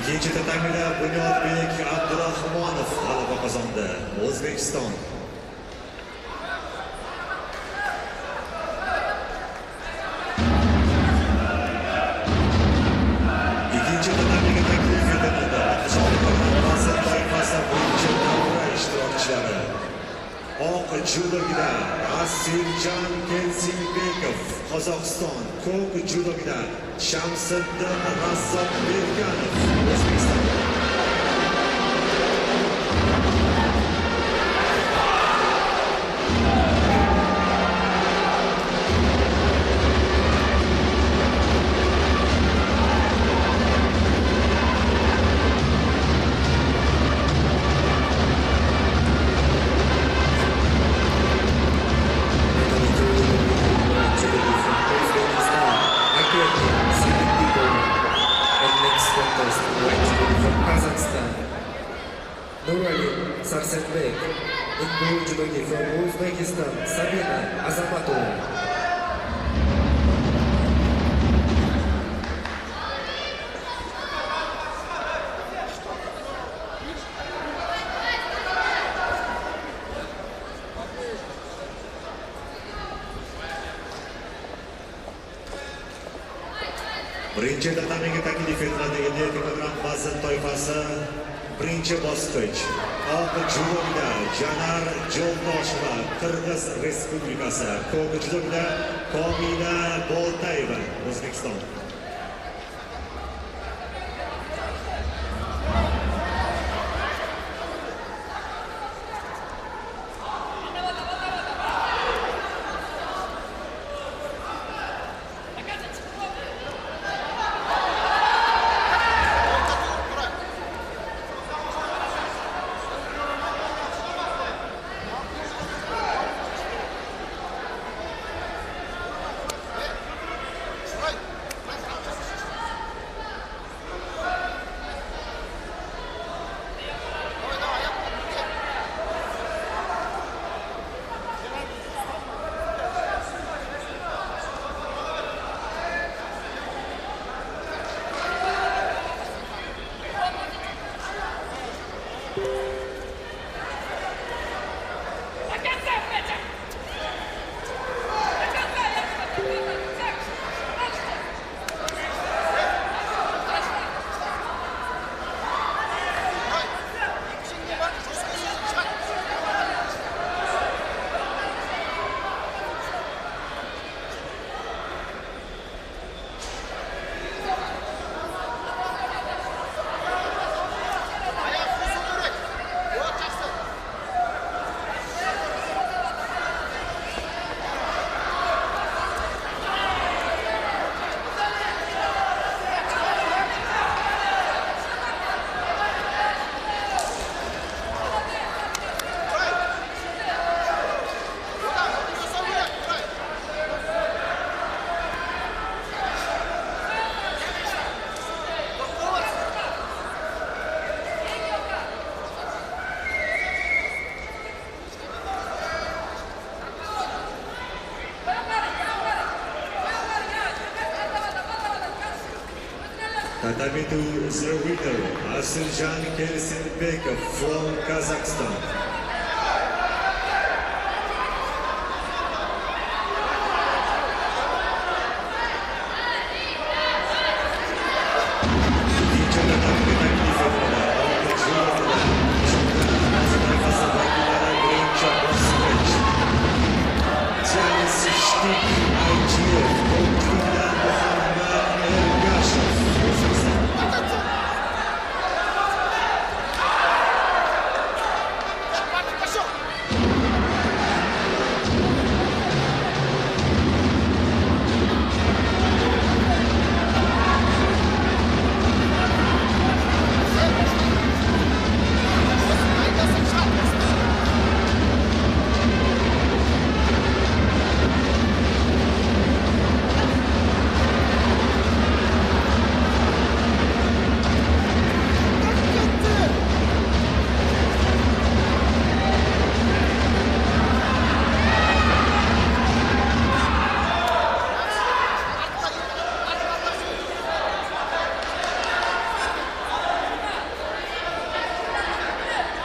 Ikkinchi tatamida Bunyodbek Abdurahmonov g'alaba qozondi. O'zbekiston. Ikkinchi tatamiga taklif etiladi 66 kilogramm vazn toifasi bo'yicha davra ishtirokchilari. Oq judogida Asiljan Kelsinbekov, Qozog'iston, ko'k judogida Shamsiddin Razzoqberganov, O'zbekiston. From Kazakhstan, Nurali Sarsenbek. In blue judogi from Uzbekistan, Sabina Azamatova. Birinchi tatamiga taklif etiladi 57 kilogramm vazn toifasi birinchi bosqich. Oq judogida Janar Joldosheva, Qirg'iz Respublikasi, ko'k judogida Komila Boltayeva, O'zbekiston. Tatami to the winner, Asiljan Kelsinbekov from Kazakhstan. Ikkinchi tatamiga taklif etiladi oq judogida birinchi bosqich. Janis Aychiyev, ko'k judogida Muhammad Ergashev, O'zbekiston.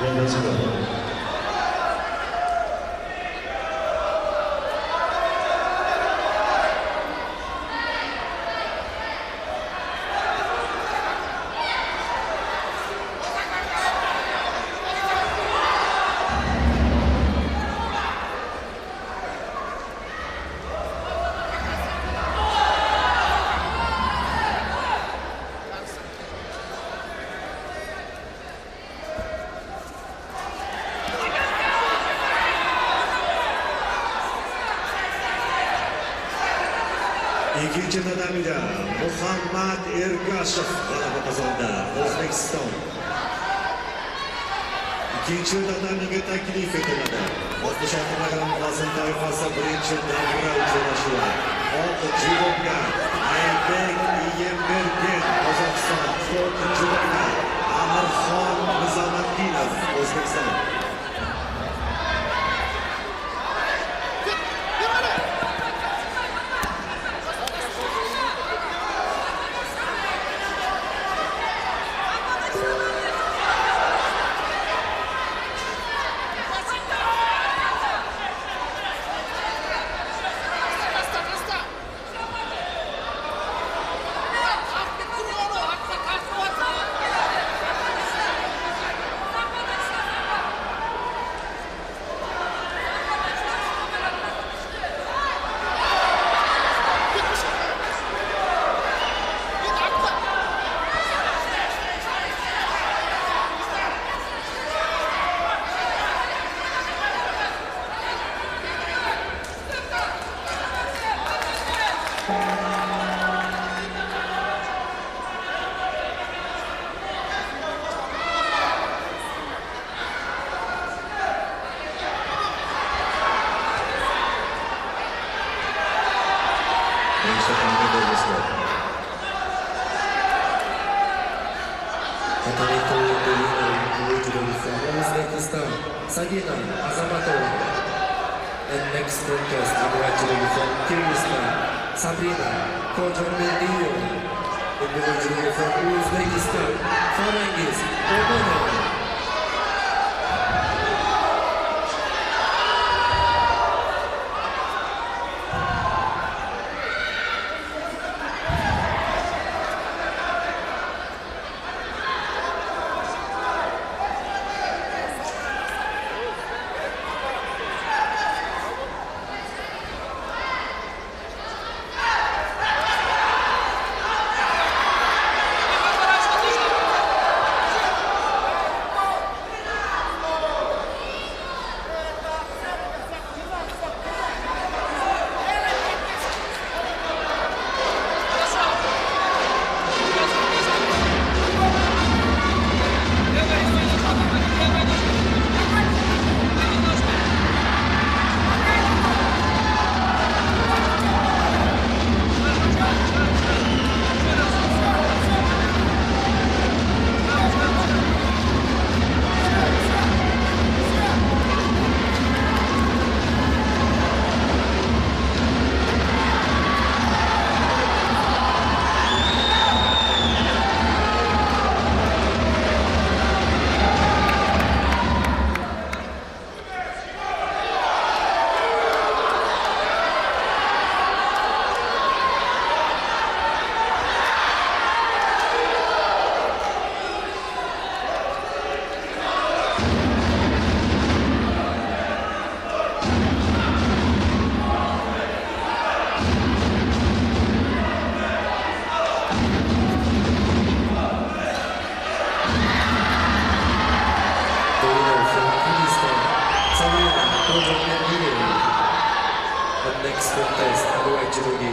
Then let's go. Ikkinchi tatamida Muhammad Ergashev g'alaba qozondi, O'zbekiston. Ikkinchi tatamiga taklif etiladi. 66 kilogramm vazn toifasi birinchi davra uchrashuvi. Oq jilobga Aybek Iyembergen, Qozog'iston, ko'k jilobga Amirxon Nizomiddinov, O'zbekiston. Uzbekistan, Sabina Azamatova. And next contest, congratulations from Kyrgyzstan, Sabrina Khojomberdiyeva. And from Uzbekistan, Farangiz Omonova. Next contest, judogi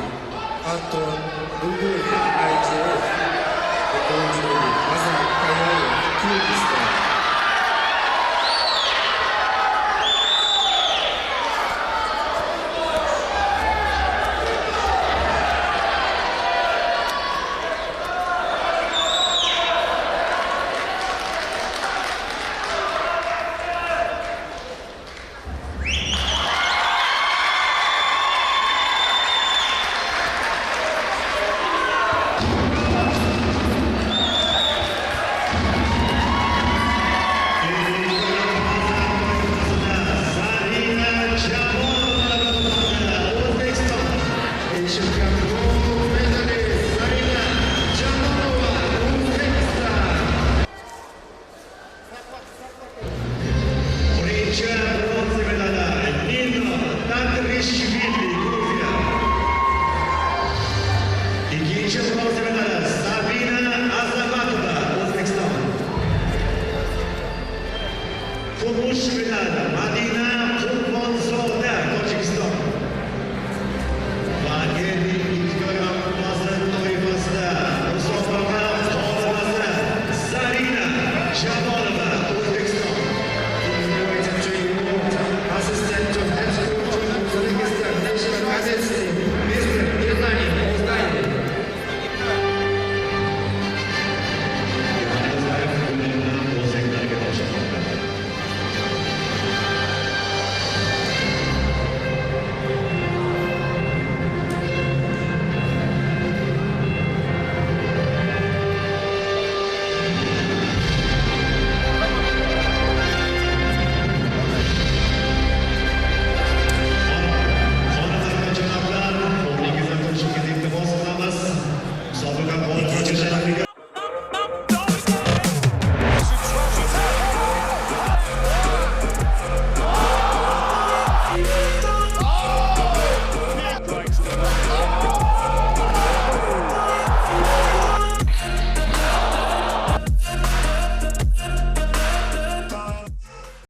Anton Dulgulov, IJF, judogi Azam Kayayev, Kyrgyzstan. Ikkinchi bronza medali Sabina Azamatova, O'zbekiston. Kumush medal Madina